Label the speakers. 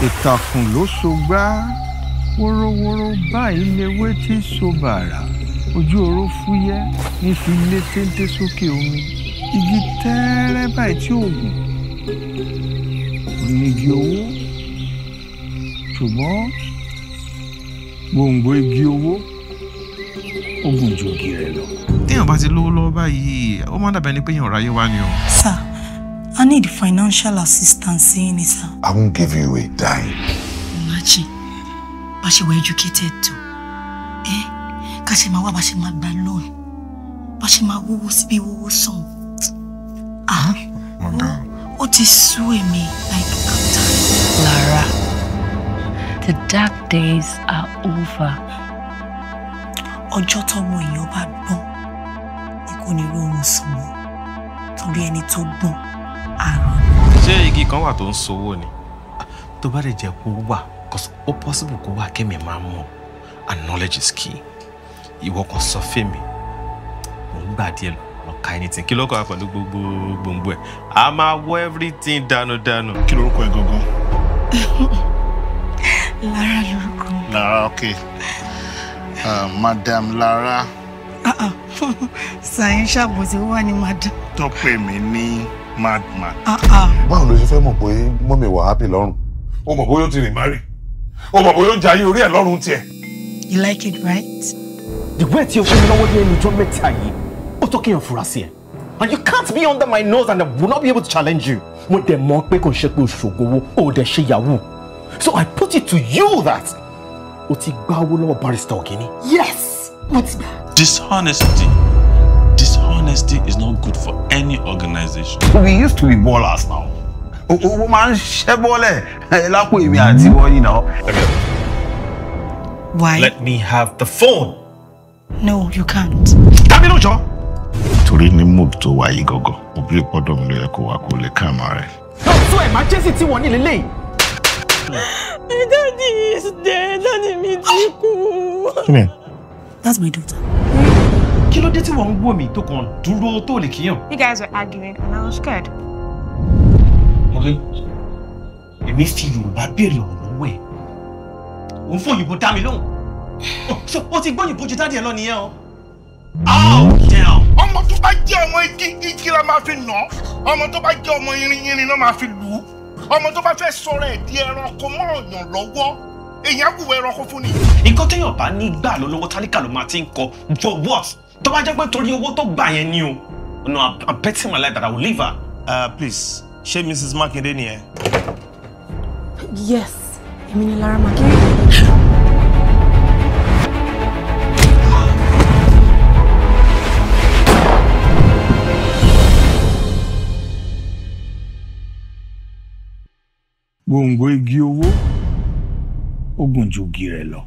Speaker 1: Ìtàkùn ló so gbá, wórówóró báyìí lewé tí so bàrà, ojú oró fúyẹ́ ní fi lé téńté sókè omi, igi tẹ́ẹ́rẹ́ báyìí tí ò gùn onígi owó, ṣùgbọ́n gbòǹgbò igi owó ó gùn ju igi rẹ̀ lọ.
Speaker 2: Téèyàn bá ti lówó lọ́wọ́ báyìí, ó máa ń dàbí ẹni pé èèyàn ráyé wá ni o.
Speaker 3: Sir, I need financial assistance yín ni, sir.
Speaker 4: I won't give you a dime.
Speaker 3: Imagine, bá ṣe were educated tó, ká ṣe máa wá bá ṣe máa gba loan, bá ṣe máa wówó síbi wówó sàn. Ah, ó ti sú èmi, like I'm tired.
Speaker 5: Lara, the dark days are over.
Speaker 3: Ọjọ́ tọ́mọ èèyàn bá gbọ́n ni kò ní rọrùn sùn mọ́, torí ẹni tó gbọ́n àrùn.
Speaker 2: Ṣé igi kan wà tó ń sowó ni? Tó bá lè jẹ́ kó wà, cause ó possible kó wà kémi máa mọ̀, and knowledge is key. Ìwọ kan sọ fèmí, mò ń gbà díẹ̀ lọ ka anything. Kí ló kọ́ wa pẹ̀lú gbogbo gbòǹgbò ẹ̀? A máa wọ everything dànù-dànù.
Speaker 6: Kí lorúkọ ẹ gangan?
Speaker 3: Lara lorúkọ mi.
Speaker 6: Lara, okay. Madam Lara.
Speaker 3: Sàyìn ṣàbòsí wà ní madam.
Speaker 6: Tó pè mí ní madman.
Speaker 4: Báwo ló ṣe fẹ́ mọ̀ pé mọ́mì wà happy lọ́rùn? O mọ̀ bóyá ó ti rìn márì. O mọ̀ bóyá ó ń jayé orí ẹ̀ lọ́rùn tiẹ̀.
Speaker 3: You like it, right?
Speaker 7: The way tí o ṣe mi lọ́wọ́ ní ẹnu ọjọ́ mẹ́ta yìí, ó tó kéèyàn fura sí ẹ. And you can't be under my nose and I will not be able to challenge you. Mo dẹ̀ mọ̀ pé kò ń ṣe pé o ṣògo owó, o dẹ̀ ṣe yahoo. So I put it to you that o ti gba owó lọ́wọ́ Barrister Ogini.
Speaker 3: Yes, mo ti gbà.
Speaker 8: Dishonesty. Dishonesty is not good for any organization.
Speaker 9: We used to be ballers now. Owó máa ń ṣẹ́ bọ́lẹ̀ lápò èmi àti wọ́n yìí náà.
Speaker 3: Why?
Speaker 2: Let me have the phone.
Speaker 3: No, you can't.
Speaker 2: Dábì lójọ́.
Speaker 6: Torí ní mood tó wà yìí gangan, mo bí pọ́dọ̀ mi ló yẹ kó wá kó lè ká àmọ́ rẹ̀.
Speaker 7: So emergency tí wọ́n ní lélẹ́yìí.
Speaker 10: Daddy is dead. Daddy mi ti kú.
Speaker 6: Kí ni?
Speaker 3: That's my daughter.
Speaker 7: Kí ló dé tí wọ́n ń wò mí tó kàn dúró tó lè kíyàn?
Speaker 10: You guys were arguing and I was scared.
Speaker 7: Mo rí, èmi fi Yorùbá béèrè ọ̀rọ̀ lọ́wọ́ ẹ̀. Òun fún òyìnbó dá mi lóhùn. So o ti gbóyìnbó ju dádì ẹ lọ nìyẹn o. Oh, damn.
Speaker 6: Ọmọ tó bá jẹ́ ọmọ igi, igi la máa fi nà án. Ọmọ tó bá jẹ́ ọmọ irin, irin náà máa fi lù ú. Ọmọ tó bá fẹ́ sọ̀rọ̀ ẹ̀ di ẹranko mọ́ ọ̀yàn lọ́wọ́, èèyàn wùwẹ̀ ẹranko fún ni.
Speaker 7: Nǹkan téèyàn bá ní gbà lọ́wọ́ tálíkà ló máa ti ń kọ for what? Tó bá jẹ́ pé torí owó tó gbà yẹn ni o. No, I'm betting my life that I will leave her.
Speaker 11: Please, ṣé Mrs. Makinde ni ẹ?
Speaker 3: Yes, èmi ni Lara Makinde.
Speaker 1: Gbòǹgbò igi owó ó gùn ju igi rẹ̀ lọ.